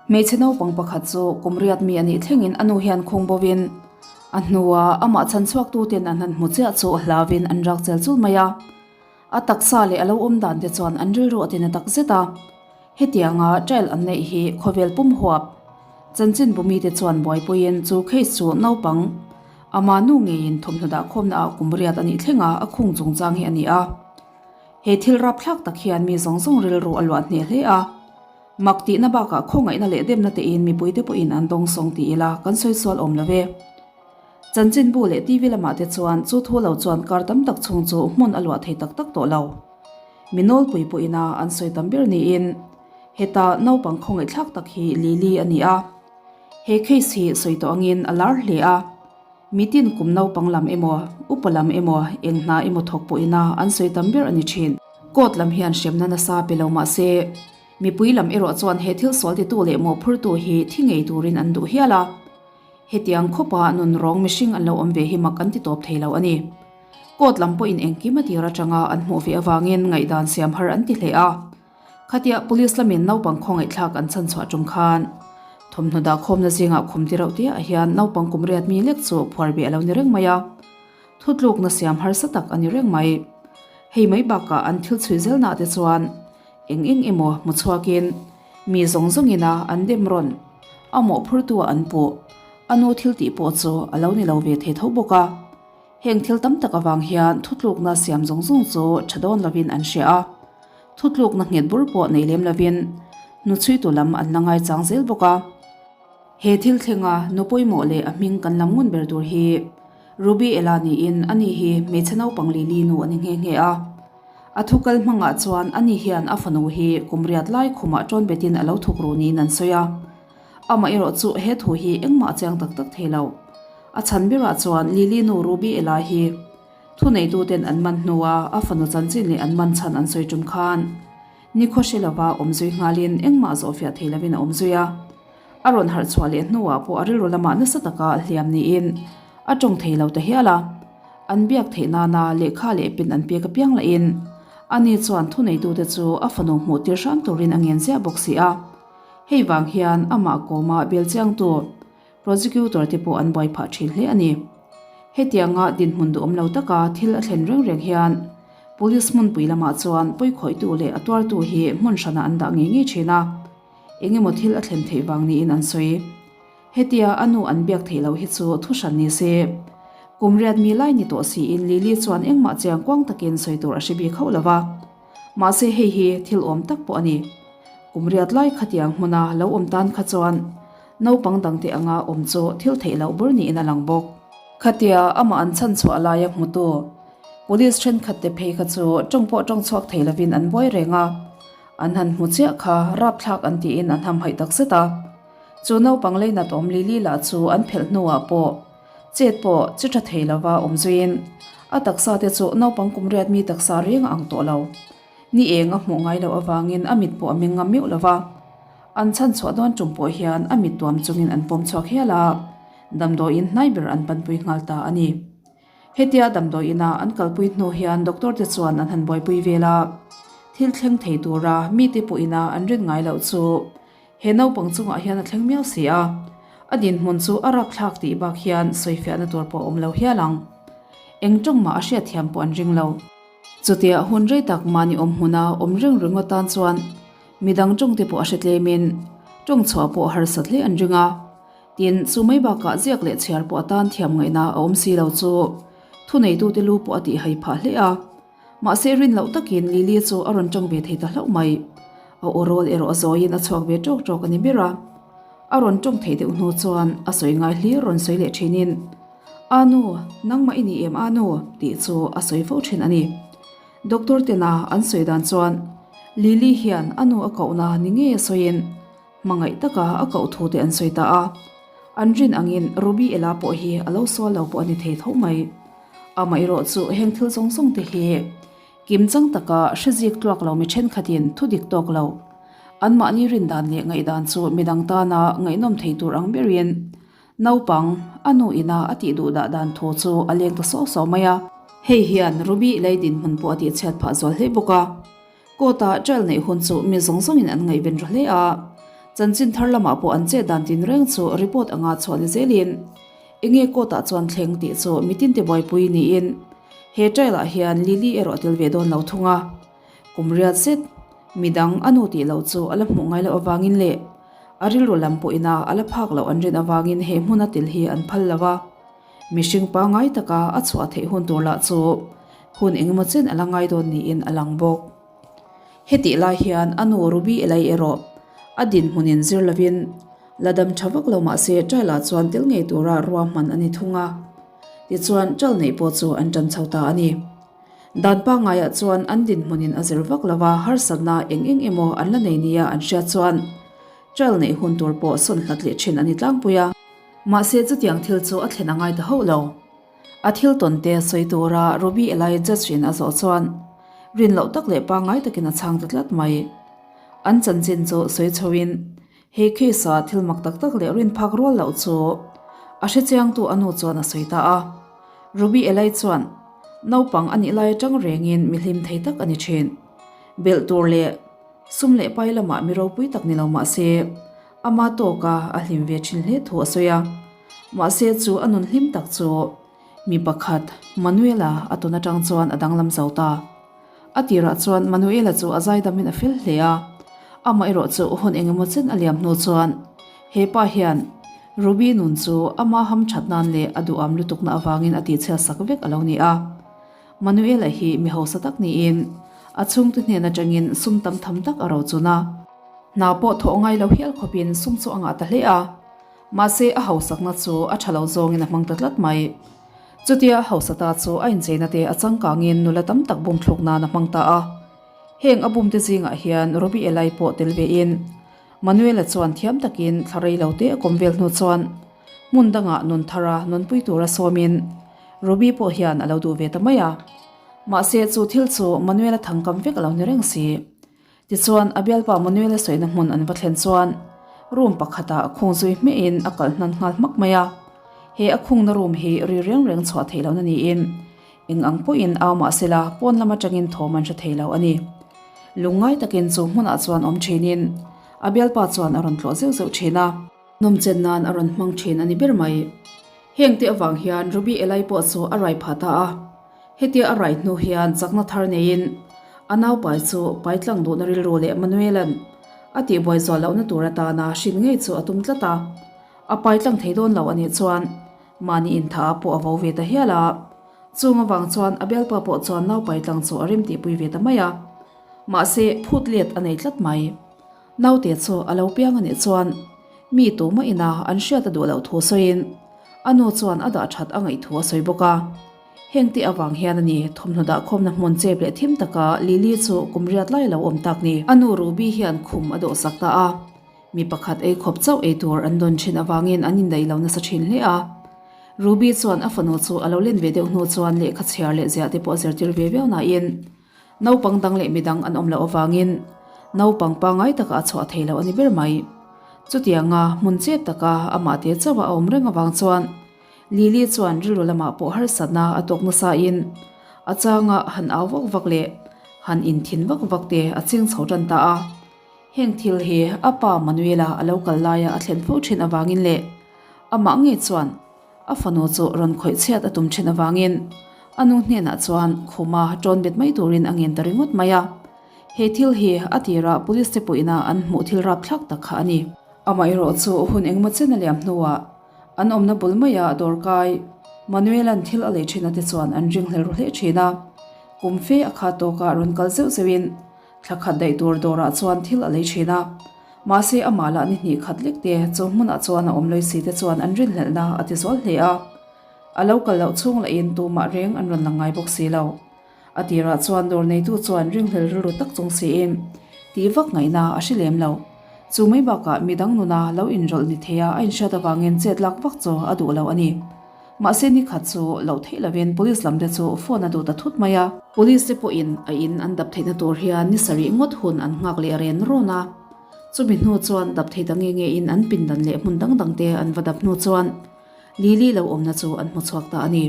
Hmeichhe naupang pakhat chu kum riat mi a nih thlengin a nu hian khung bovin a hnua amah chhanchhuaktuten an han hmu chiah chu hlauvin an rak chel chul mai a. A taksa leh a lo awm dan te chuan an rilru a tina tak zet a. Hetianga trial an neih hi khawvel pum huap chanchinbu mite chuan buaipuiin chu case chu naupang ama nu ngeiin thawmhnaw dahkhawmna ah kum riat a nih thlenga a khung chungchang hi a ni a. He thil rapthlak tak hian mi zawng zawng rilru a luah hneh hle a. Mak tihna bakah khawngaihna leh demna tein mipuite pawhin an dawngsawng ti ila kan sawi sual awm lo ve. Chanchinbu leh TV lamah te chuan chu thu lo chuan kar tam tak chhung chu hmun a luah thei tak tak tawh lo. Mi nawlpui pawhin a an sawi tam ber niin heta naupang khawngaihthlak tak hi Lily a ni a. He case hi sawi tawh angin a lar hle a. Mitin kum naupang lam emaw, upa lam emaw, eng hna emaw thawk pawhin a an sawi tam ber a ni thin. Court lam hian hremna nasa pe lo mah se, mipui lam erawh chuan he thil sual titu leh mawhphurtu hi thi ngei turin an duh hial a. Hetiang khawpa nun rawng mihring an lo awm ve hi mak an ti tawp thei lo a ni. Court lam pawhin engkim a tir atanga an hmuh ve avangin ngaihdan siam har an ti hle a. Khatia police lamin naupang khawngaihthlak an chhan chhuah tum khan thawmhnaw dahkhawmna zingah khum ti reuh te ah hian naupang kum riat mi lek chu phuar beh a lo ni reng mai a. Thutlukna siam harsa tak a ni reng mai. Hei mai bakah an thil chhui zelnaah te chuan eng eng emaw hmu chhuakin mi zawng zawngin a an dem rawn a mawhphurtu ah an puh. A nu thil tih pawh chu a lo ni lo ve thei tho bawk a. Heng thil tam tak avang hian thutlukna siam zawng zawng chu tha dawn lovin an hria a. Thutlukna nghet bur pawh nei lem lovin hnuchhuitu lam an la ngaichang zel bawk a. He thil thlenga nu pawimawh leh a hming kan lam ngun ber tur hi Ruby Ella niin ani hi hmeichhe naupang Lily nu a ni nghe nghe a. A thukal hmangah chuan ani hian a fanu hi kum riat lai khumah tawn betin a lo thuk ru niin an sawi a. Amaherawh chu he thu hi engmah a chiang tak tak thei lo. A chhan berah chuan Lily nu Ruby Ella hi Thuneituten an man hnua a fanu chanchin leh an man chhan an sawi tum khan nikhaw hre lova awm zui nghalin engmah zawhfiah thei lovin a awm zui a. A rawn harh chhuah leh hnuah pawh a rilru lamah nasa taka hliam niin a tawng thei lo ta hial a. An biak theih nana lehkha leh pen an pek apiang lahin ani chuan thuneitute chu a fanu hmuh tir hram turin a ngen ziah bawk si a. Hei vang hian amah kawma belchiangtu Prosecutor te pawh an buai phah thin hle a ni. Hetianga dinhmun duhawm lo taka thil a thlen reng reng hian Police hmunpui lamah chuan pawikhawihtu leh a tuartu hi hmun hranah an dah ngei ngei thin a, engemaw thil a thlen theih vang niin an sawi. Hetia a nu an biak theih loh hi chu thu hran ni se. Kum riat mi lai ni tawh siin Lily chuan engmah chiang kuang takin sawi tur a hre bik hauh lo va. Mahse hei hi thil awm tak pawh a ni. Kum riat lai khatiang hmuna lo awm tan kha chuan naupang dangte anga awm chu thil theih loh bur niin a lang bawk. Khatia amah an chhan chhuah laia hmutu Police thenkhatte phei kha chu tawng pawh tawng chhuak thei lovin an buai reng a, an han hmu chiah kha rapthlak an tiin an hamhaih takzet a. Chu naupang leinat awm Lily lah chu an phelh hnuah pawh Chet pawh chi tha thei lova awm zuiin a taksa te chu naupang kum riat mi taksa reng a ang tawh lo. Ni eng a hmuh ngai loh avangin a mit pawh a meng ngam meuh lova. An chhan chhuah dawn tum pawh hian a mit tuam chungin an pawm chhuak hial a, damdawiin hnai ber an panpui nghal ta a ni. Hetia damdawiin a an kalpui hnu hian doctor te chuan an han buaipui vel a, thil thleng thei tura mite pawhin a an rin ngai loh chu He naupang chungah hian a thleng miau si a, a dinhmun chu a rapthlak tih bak hian sawifiahna tur pawh a awm lo hial ang. Eng tawng mah a hriatthiam pawh an ring lo. Chutia hun rei tak mahni awm hmuna awm reng ringawt tan chuan midang tawng te pawh a hre tlemin tawng chhuah pawh a harsat hle an ring a. Tin, chu mai bakah ziak leh chhiar pawh a tan thiam ngaihna a awm si lo chu thuneitute lu pawh a tihhai phah hle a. Mahse rin loh takin Lily chu a rawn tawng ve thei ta hlauh mai. A aw rawl erawh a zawiin a chhuak ve tawk tawk a ni ber a. A rawn tawng thei deuh hnu chuan a sawi ngai hlir rawn sawi leh thinin, A nu, nangmah i ni em a nu? tih chu a sawi fo thin a ni. Doctor tena an sawi dan chuan Lily hian a nu a kohna ni ngei a sawiin hmangaih taka a koh thu te an sawi ta a. An rin angin Ruby Ella pawh hi a lo sual lo pawh a ni thei tho mai. Amaherawh chu heng thil zawng zawng te hi kim chang taka hre zik tluak lo mi thenkhatin thu dik tawk lo. Anmahni rin dan leh ngaihdan chu midang tana ngaihnawm thei tur ang berin naupang a nu ina a tih duh dah dan thu chu a leng ta sawh sawh mai a. Hei hian Ruby lei dinhmun pawh a tihchhiat phah zual hle bawk a. Court-a trial neih hun chu mi zawng zawngin an ngaihven ru hle a. Chanchin thar lamah pawh an chet dan tinreng chu report anga chhuah ni zelin enge court ah chuan thleng tih chu mitin te buaipui niin he trial ah hian Lily erawh a tel ve dawn lo thung a. Kum riat zet midang a nu tih loh chu a la hmuh ngai loh avangin leh a rilru lam pawhin a a la phak loh an rin avangin he hmuna tel hi an phal lo a. Mihring pangngai taka a chhuah theih hun tur lah chu hun engemaw chen a la ngai dawn niin a lang bawk. Hetih lai hian a nu Ruby Elai erawh a dinhmunin zir lovin la dam tha vak lo mah se trial ah chuan tel ngei tura ruahman a ni thung a, tichuan trial neih pawh chu an tan chho ta a ni. Dan pangngaiah chuan an dinhmunin a zir vak lova harsatna eng eng emaw an la nei nia an hriat chuan trial neih hun tur pawh sawn hlat leh thin a ni tlangpui a. Mahse chutiang thil chu a thlen a ngai ta hauh lo. A thil tawn te sawi tura Ruby Elai judge in a zawh chuan rin loh tak leh pangngai takin a chhang ta tlat mai. An chanchin chu sawi chho in he case ah thil mak tak tak leh rin phak rual loh chu a hrechiangtu a nu chuan a sawi ta a. Ruby Elai chuan naupang a nih lai atang rengin mi hlim thei tak a ni thin. Belh tur leh sum leh pai lamah mi ropui tak ni lo mah se ama tawka a hlim ve thin hle thu a sawi a. Mahse chu a nun hlim tak chu mi pakhat Manuela a tawn atang chuan a danglam zo ta. A tirah chuan Manuela chu a zaidamin a fel hle a, amaherawh chu hun engemaw chen a liam hnu chuan he pa hian Ruby nun chu ama ham that nan leh a duham lutukna avangin a tihchhiat sak vek a lo ni a. Manuela hi mi hausa tak niin a chhungte hnen atangin sum tam tham tak a rochun a. Hna pawh thawh ngai lo hial khawpin sum chu a ngah ta hle a. Mahse a hausakna chu a tha lo zawngin a hmang ta tlat mai. Chutia a hausa ta chu a incheina te a changkangin nula tam tak bum thluk nan a hmang ta a. Heng a bumte zingah hian Robbie Elai pawh tel vein Manuela chuan thiam takin thla rei lo te a kawm vel hnu chuan hmun dangah nun thara nunpui tura sawmin Robbie pawh hian a lo duh ve ta mai a. Mahse chu thil chu Manuela thangkam vek a lo ni reng si. Tichuan, a bialpa Manuela sawina hmun an va thlen chuan room pakhatah khung zui hmiahin a kalh hnan nghal hmak mai a. He a khungna room hi ri reng reng chhuah theih lohna niin eng ang pawhin au mah sela pawn lam atangin thawm an hre thei lo a ni. Lungngai takin chu hmunah chuan awm thinin a bialpa chuan a rawn tlawh zeuh zeuh thin a. Nawmchen nan a rawn hmang thin a ni ber mai. Hengte avang hian Ruby Elai pawh chu a rai phah ta a. Hetia a rai hnu hian chakna thar neiin a naupai chu paitlang duhna rilru leh Manuela'n a tihbuai zual lohna tur atana hrin ngei chu a tum tlat a. A paitlang thei dawn lo a nih chuan mahni intha ah pawh a vo ve ta hial a. Chung avang chuan a bialpa pawh chuan naupaitlang chu a rem tihpui ve ta mai a. Mahse, phut let a nei tlat mai. Naute chu a lo piang a nih chuan mi tumah ina an hriat a duh loh thu sawiin a nu chuan a dah that a ngaih thu a sawi bawk a. Heng tih avang hian a ni thawmhnaw dah khawmna hmun chep leh thim taka Lily chu kum riat lai lo awm tak ni. A nu Ruby hian khum a dawhsak ta a, mi pakhat ei khawp chauh ei tur an dawn thin avangin an indaih lo nasa thin hle a. Ruby chuan a fanu chu a lo len ve deuh hnu chuan lehkha chhiar leh ziah te pawh a zirtir ve viau nain Naupang dang leh midang an awm loh avangin naupang pangngai taka a chhuah thei loh a ni ber mai. Chutianga hmun chet taka amah te chauha a awm reng avang chuan Lily chuan rilru lamah pawh harsatna a tawk nasain a changa han au vak vak leh han inthin vak vak te a ching chho tan ta a. Heng thil hi a pa Manuela a lo kal laia a thlen fo thin avangin leh amah ngei chuan A fanu chu rawn khawih chhiat a tum thin avangin a nu hnenah chuan khuma tawn bet mai turin a ngen ta ringawt mai a. He thil hi a tirah police te pawhin a an hmuh thil rapthlak tak kha a ni. Amaherawh chu hun engemaw chen a liam hnuah an awmna bul maia dawrkai Manuela'n thil a lei thin a te chuan an ringhlel ru hle thin a. Kum fe a kha tawkah rawn kal zeuh zeuhin Thla khat daih tur dawrah chuan thil a lei thin a, mahse amah lah ni hnih khat lek te chu hmunah chuan a awm lawisi te chuan an rinhlelhna a ti zual hle a. A lo kal loh chhung lahin tumah reng an rawn lang ngai bawk si lo. A tirah chuan dawr neitu chuan ringhlel rilru tak chung siin tih vak ngaihna a hre lem lo. Chu mai bakah midang nuna lo inrawlh ni theia a inhriat avangin chet lak vak chu a duh lo a ni. Mahse ni khat chu loh theih lovin police lam te chu phone a duh ta thut mai a. Police te pawhin a in an dap theihna tur hian ni sarih ngawt hun an nghak leh ren rawn a. Chumi hnu chuan dap thei ta nge nge in an pindan leh hmun dang dang te an va dap hnu chuan Lily lo awmna chu an hmu chhuak ta a ni.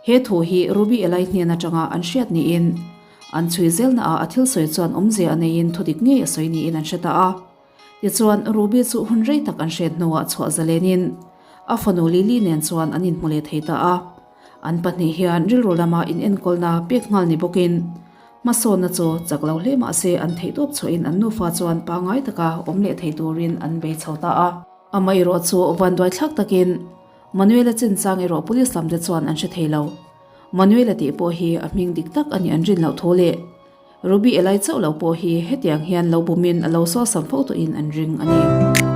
He thu hi Ruby Elai hnen atanga an hriat niin an chhui zelna ah a thil sawi chuan awmzia a neiin thudik ngei a sawi niin an hre ta a. Tichuan, Ruby chu hun rei tak an hriat hnuah chhuah zalenin a fanu Lily nen chuan an inhmu leh thei ta a. An pahnih hian rilru lama inenkawlna pek nghal ni bawkin hmasawnna chu chak lo hle mah se an theihtawp chhuahin an nufa chuan pangngai taka awm leh thei turin an bei chho ta a. Amah erawh chu vanduai thlak takin Manuela chinchang erawh police lamte chuan an hre thei lo. Manuela tih pawh hi a hming dik tak a nih an rin loh thu leh Ruby Elai chauh lo pawh hi hetiang hian lo bumin a lo sawsam fo tawhin an ring a ni.